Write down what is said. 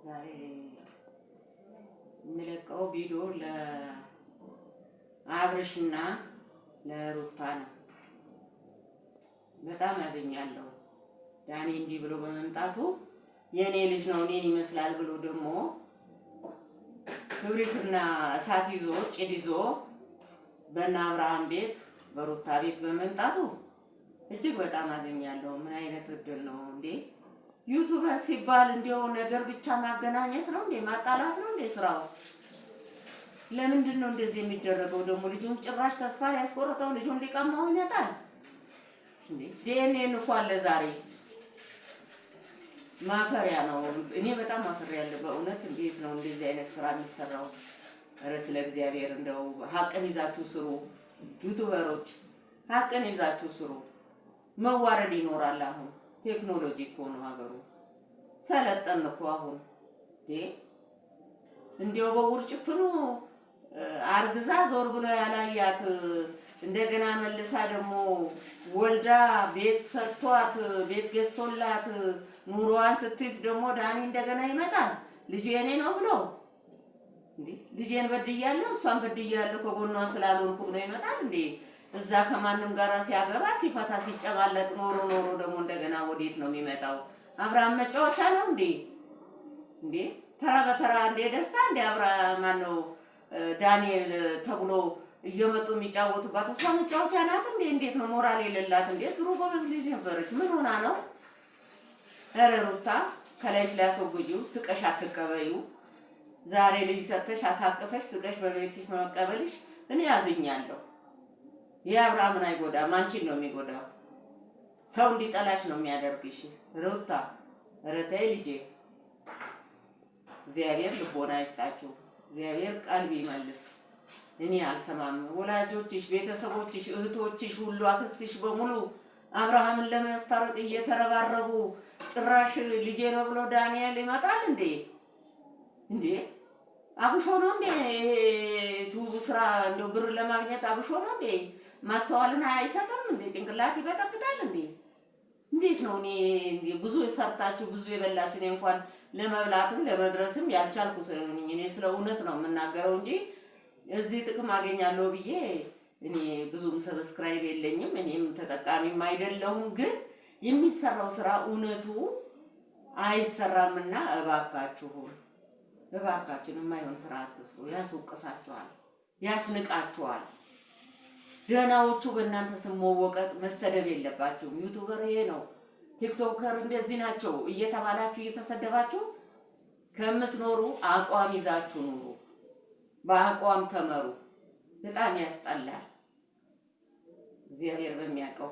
ዛሬ የምለቀው ቪዲዮ ለአብርሽና ለሩታ ነው። በጣም አዝኛለሁ። ዳኒ እንዲህ ብሎ በመምጣቱ የእኔ ልጅ ነው እኔን ይመስላል ብሎ ደግሞ ክብሪትና እሳት ይዞ ጭድ ይዞ በእነ አብርሃም ቤት በሩታ ቤት በመምጣቱ እጅግ በጣም አዝኛለሁ። ምን አይነት እድል ነው እንዴ? YouTuber ሲባል እንዲያው ነገር ብቻ ማገናኘት ነው እንዴ? ማጣላት ነው እንዴ ስራው? ለምንድን ነው እንደዚህ የሚደረገው? ደግሞ ልጁን ጭራሽ ተስፋ ሊያስቆርጠው ልጁን ሊቀማው ይመጣል እንዴ? ዲኤንኤን እኮ አለ ዛሬ። ማፈሪያ ነው። እኔ በጣም ማፈሪያ ያለ በእውነት። እንዴት ነው እንደዚህ አይነት ስራ የሚሰራው? ኧረ ስለ እግዚአብሔር እንደው ሀቅን ይዛችሁ ስሩ። YouTuber ኦች ሀቅን ይዛችሁ ስሩ። መዋረድ ይኖራል። አሁን ቴክኖሎጂ እኮ ነው ሀገሩ። ሰለጠን እኮ አሁን። እንዲያው በውር ጭፍኑ አርግዛ ዞር ብሎ ያላያት እንደገና መልሳ ደግሞ ወልዳ ቤት ሰጥቷት ቤት ገዝቶላት ኑሮዋን ስትይዝ ደግሞ ዳኒ እንደገና ይመጣል። ልጁ የኔ ነው ብሎ እንዴ ልጄን በድያለሁ እሷን በድያለሁ ከጎኗ ስላልሆንኩ ብሎ ይመጣል እንዴ? እዛ ከማንም ጋር ሲያገባ ሲፈታ ሲጨማለቅ ኖሮ ኖሮ ደግሞ እንደገና ወዴት ነው የሚመጣው? አብርሃም መጫወቻ ነው እንዴ? እንዴ ተራ በተራ እንዴ ደስታ እንዴ አብርሃም ማነው ዳንኤል ተብሎ እየመጡ የሚጫወቱባት እሷ መጫወቻ ናት እንዴ? እንዴት ነው ሞራል የሌላት እንዴ? ድሮ ጎበዝ ልጅ ነበረች። ምን ሆና ነው? ኧረ ሩታ ከላይሽ ላይ አስወግጂው፣ ስቀሽ አትቀበዩ። ዛሬ ልጅ ሰጥተሽ አሳቅፈሽ ስቀሽ በቤትሽ መቀበልሽ እኔ ያዝኛለሁ። የአብርሃምን አይጎዳም፣ አንቺን ነው የሚጎዳው። ሰው እንዲጠላሽ ነው የሚያደርግሽ። ሩታ ኧረ ተይ ልጄ፣ እግዚአብሔር ልቦና ይስጣችሁ። እግዚአብሔር ቀልብ ይመልስ። እኔ አልሰማም። ወላጆችሽ፣ ቤተሰቦችሽ፣ እህቶችሽ ሁሉ አክስትሽ በሙሉ አብርሃምን ለማስታረቅ እየተረባረቡ ጭራሽ ልጄ ነው ብሎ ዳንኤል ይመጣል እንዴ? እንዴ አብሾ ነው እንዴ? ቱብ ስራ እንደው ብር ለማግኘት አብሾ ነው እንዴ? ማስተዋልን አይሰጥም እንዴ? ጭንቅላት ይበጠብጣል እንዴ? እንዴት ነው? እኔ ብዙ ሰርታችሁ ብዙ የበላችሁ እኔ እንኳን ለመብላትም ለመድረስም ያልቻልኩ ስለሆነኝ እኔ ስለ እውነት ነው የምናገረው እንጂ እዚህ ጥቅም አገኛለሁ ብዬ እኔ ብዙም subscribe የለኝም፣ እኔም ተጠቃሚም አይደለሁም። ግን የሚሰራው ስራ እውነቱ አይሰራምና እባካችሁን እባካችን የማይሆን ስራ አትስሩ። ያስወቅሳችኋል፣ ያስንቃችኋል። ደህናዎቹ በእናንተ ስም መወቀጥ መሰደብ የለባችሁም። YouTuber ይሄ ነው፣ TikToker እንደዚህ ናቸው እየተባላችሁ እየተሰደባችሁ ከምትኖሩ አቋም ይዛችሁ ኑሩ። በአቋም ተመሩ። በጣም ያስጠላል። እግዚአብሔር በሚያውቀው